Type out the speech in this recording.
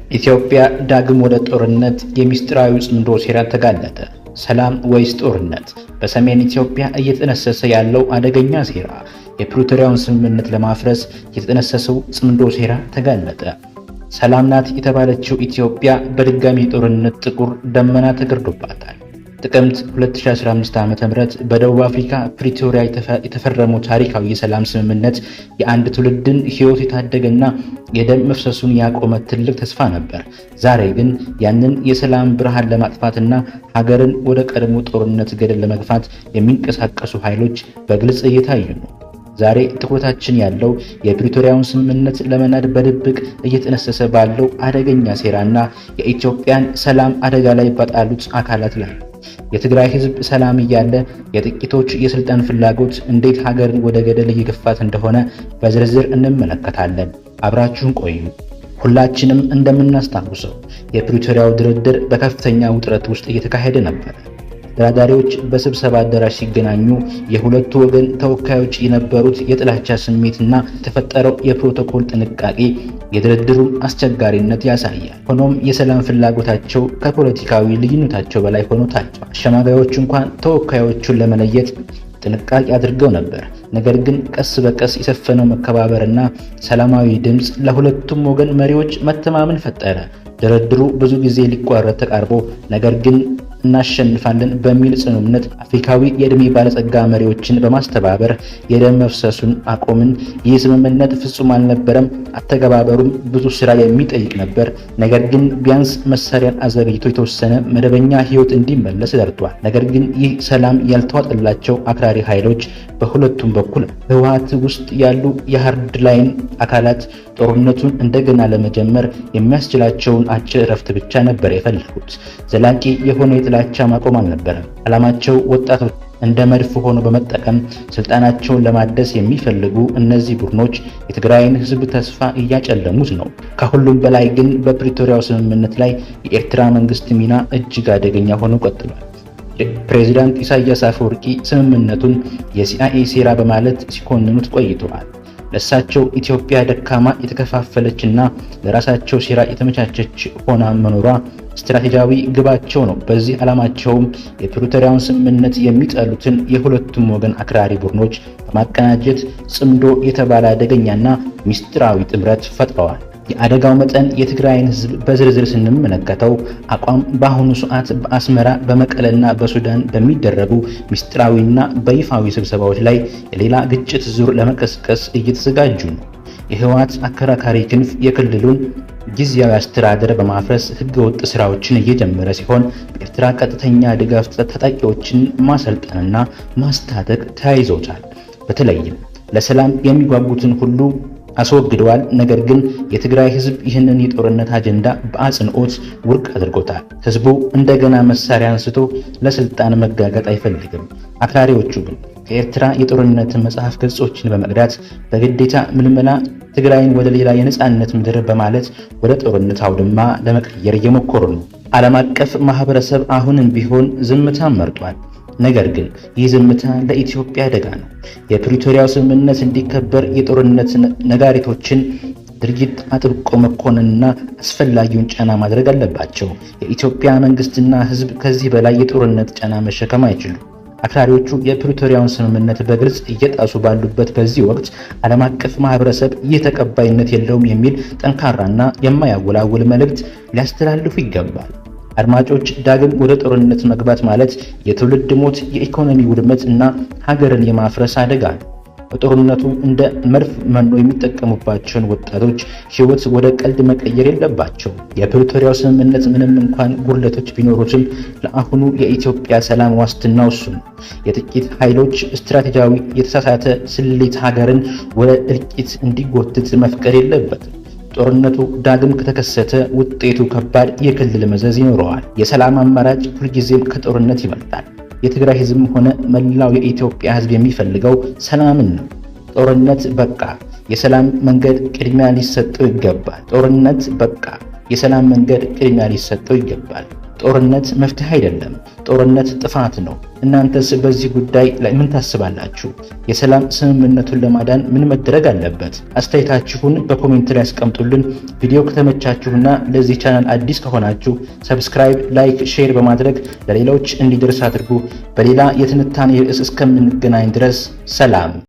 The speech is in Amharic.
ኢትዮጵያ ዳግም ወደ ጦርነት፣ የሚስጥራዊ ጽምዶ ሴራ ተጋለጠ። ሰላም ወይስ ጦርነት? በሰሜን ኢትዮጵያ እየተጠነሰሰ ያለው አደገኛ ሴራ፣ የፕሪቶሪያውን ስምምነት ለማፍረስ የተጠነሰሰው ጽምዶ ሴራ ተጋለጠ። ሰላም ናት የተባለችው ኢትዮጵያ በድጋሚ የጦርነት ጥቁር ደመና ተገርዶባታል። ጥቅምት 2015 ዓ.ም በደቡብ አፍሪካ ፕሪቶሪያ የተፈረመው ታሪካዊ የሰላም ስምምነት የአንድ ትውልድን ሕይወት የታደገና የደም መፍሰሱን ያቆመ ትልቅ ተስፋ ነበር። ዛሬ ግን ያንን የሰላም ብርሃን ለማጥፋትና ሀገርን ወደ ቀድሞ ጦርነት ገደል ለመግፋት የሚንቀሳቀሱ ኃይሎች በግልጽ እየታዩ ነው። ዛሬ ትኩረታችን ያለው የፕሪቶሪያውን ስምምነት ለመናድ በድብቅ እየተነሰሰ ባለው አደገኛ ሴራና የኢትዮጵያን ሰላም አደጋ ላይ በጣሉት አካላት ላይ። የትግራይ ሕዝብ ሰላም እያለ የጥቂቶች የስልጣን ፍላጎት እንዴት ሀገርን ወደ ገደል እየገፋት እንደሆነ በዝርዝር እንመለከታለን። አብራችሁን ቆዩ። ሁላችንም እንደምናስታውሰው የፕሪቶሪያው ድርድር በከፍተኛ ውጥረት ውስጥ እየተካሄደ ነበር። ተደራዳሪዎች በስብሰባ አዳራሽ ሲገናኙ የሁለቱ ወገን ተወካዮች የነበሩት የጥላቻ ስሜትና የተፈጠረው የፕሮቶኮል ጥንቃቄ የድርድሩን አስቸጋሪነት ያሳያል። ሆኖም የሰላም ፍላጎታቸው ከፖለቲካዊ ልዩነታቸው በላይ ሆኖ ታይቷል። አሸማጋዮች እንኳን ተወካዮቹን ለመለየት ጥንቃቄ አድርገው ነበር። ነገር ግን ቀስ በቀስ የሰፈነው መከባበርና ሰላማዊ ድምፅ ለሁለቱም ወገን መሪዎች መተማመን ፈጠረ። ድርድሩ ብዙ ጊዜ ሊቋረጥ ተቃርቦ፣ ነገር ግን እናሸንፋለን በሚል ጽኑ እምነት አፍሪካዊ የዕድሜ ባለጸጋ መሪዎችን በማስተባበር የደም መፍሰሱን አቆምን። ይህ ስምምነት ፍጹም አልነበረም። አተገባበሩም ብዙ ስራ የሚጠይቅ ነበር። ነገር ግን ቢያንስ መሳሪያን አዘግይቶ የተወሰነ መደበኛ ሕይወት እንዲመለስ ረድቷል። ነገር ግን ይህ ሰላም ያልተዋጠላቸው አክራሪ ኃይሎች በሁለቱም በኩል ህወሓት ውስጥ ያሉ የ hardline አካላት ጦርነቱን እንደገና ለመጀመር የሚያስችላቸውን አጭር እረፍት ብቻ ነበር የፈለጉት። ዘላቂ የሆነ የጥላቻ ማቆም አልነበረም። ዓላማቸው ወጣቶች እንደ መድፍ ሆኖ በመጠቀም ስልጣናቸውን ለማደስ የሚፈልጉ እነዚህ ቡድኖች የትግራይን ህዝብ ተስፋ እያጨለሙት ነው። ከሁሉም በላይ ግን በፕሪቶሪያው ስምምነት ላይ የኤርትራ መንግስት ሚና እጅግ አደገኛ ሆኖ ቀጥሏል። ፕሬዚዳንት ኢሳያስ አፈወርቂ ስምምነቱን የሲአይኤ ሴራ በማለት ሲኮንኑት ቆይተዋል። ለእሳቸው ኢትዮጵያ ደካማ፣ የተከፋፈለችና ለራሳቸው ሴራ የተመቻቸች ሆና መኖሯ ስትራቴጂያዊ ግባቸው ነው። በዚህ ዓላማቸውም የፕሪቶሪያውን ስምምነት የሚጠሉትን የሁለቱም ወገን አክራሪ ቡድኖች በማቀናጀት ጽምዶ የተባለ አደገኛና ሚስጥራዊ ጥምረት ፈጥረዋል። የአደጋው መጠን የትግራይን ህዝብ በዝርዝር ስንመለከተው አቋም በአሁኑ ሰዓት በአስመራ፣ በመቀለና በሱዳን በሚደረጉ ሚስጥራዊና በይፋዊ ስብሰባዎች ላይ የሌላ ግጭት ዙር ለመቀስቀስ እየተዘጋጁ ነው። የህወሓት አከራካሪ ክንፍ የክልሉን ጊዜያዊ አስተዳደር በማፍረስ ህገወጥ ስራዎችን እየጀመረ ሲሆን፣ በኤርትራ ቀጥተኛ ድጋፍ ታጣቂዎችን ማሰልጠንና ማስታጠቅ ተያይዘውታል። በተለይም ለሰላም የሚጓጉትን ሁሉ አስወግደዋል። ነገር ግን የትግራይ ህዝብ ይህንን የጦርነት አጀንዳ በአጽንኦት ውድቅ አድርጎታል። ህዝቡ እንደገና መሳሪያ አንስቶ ለስልጣን መጋገጥ አይፈልግም። አክራሪዎቹ ግን ከኤርትራ የጦርነት መጽሐፍ ገጾችን በመቅዳት በግዴታ ምልመላ ትግራይን ወደ ሌላ የነጻነት ምድር በማለት ወደ ጦርነት አውድማ ለመቀየር እየሞከሩ ነው። ዓለም አቀፍ ማህበረሰብ አሁንም ቢሆን ዝምታ መርጧል። ነገር ግን ይህ ዝምታ ለኢትዮጵያ አደጋ ነው። የፕሪቶሪያው ስምምነት እንዲከበር የጦርነት ነጋሪቶችን ድርጊት አጥብቆ መኮንንና አስፈላጊውን ጫና ማድረግ አለባቸው። የኢትዮጵያ መንግስትና ህዝብ ከዚህ በላይ የጦርነት ጫና መሸከም አይችሉም። አክራሪዎቹ የፕሪቶሪያውን ስምምነት በግልጽ እየጣሱ ባሉበት በዚህ ወቅት ዓለም አቀፍ ማህበረሰብ ይህ ተቀባይነት የለውም የሚል ጠንካራና የማያወላውል መልእክት ሊያስተላልፉ ይገባል። አድማጮች፣ ዳግም ወደ ጦርነት መግባት ማለት የትውልድ ሞት፣ የኢኮኖሚ ውድመት እና ሀገርን የማፍረስ አደጋ ነው። በጦርነቱ እንደ መድፍ መኖ የሚጠቀሙባቸውን ወጣቶች ሕይወት ወደ ቀልድ መቀየር የለባቸው። የፕሪቶሪያው ስምምነት ምንም እንኳን ጉድለቶች ቢኖሩትም ለአሁኑ የኢትዮጵያ ሰላም ዋስትናው እሱ ነው። የጥቂት ኃይሎች ስትራቴጂያዊ የተሳሳተ ስሌት ሀገርን ወደ እልቂት እንዲጎትት መፍቀድ የለበትም። ጦርነቱ ዳግም ከተከሰተ ውጤቱ ከባድ የክልል መዘዝ ይኖረዋል። የሰላም አማራጭ ሁልጊዜም ከጦርነት ይበልጣል። የትግራይ ህዝብም ሆነ መላው የኢትዮጵያ ህዝብ የሚፈልገው ሰላምን ነው። ጦርነት በቃ፣ የሰላም መንገድ ቅድሚያ ሊሰጠው ይገባል። ጦርነት በቃ፣ የሰላም መንገድ ቅድሚያ ሊሰጠው ይገባል። ጦርነት መፍትሄ አይደለም። ጦርነት ጥፋት ነው። እናንተስ በዚህ ጉዳይ ላይ ምን ታስባላችሁ? የሰላም ስምምነቱን ለማዳን ምን መደረግ አለበት? አስተያየታችሁን በ comment ላይ አስቀምጡልን። ቪዲዮ ከተመቻችሁና ለዚህ ቻናል አዲስ ከሆናችሁ subscribe፣ like፣ share በማድረግ ለሌሎች እንዲደርስ አድርጉ። በሌላ የትንታኔ ርዕስ እስከምንገናኝ ድረስ ሰላም።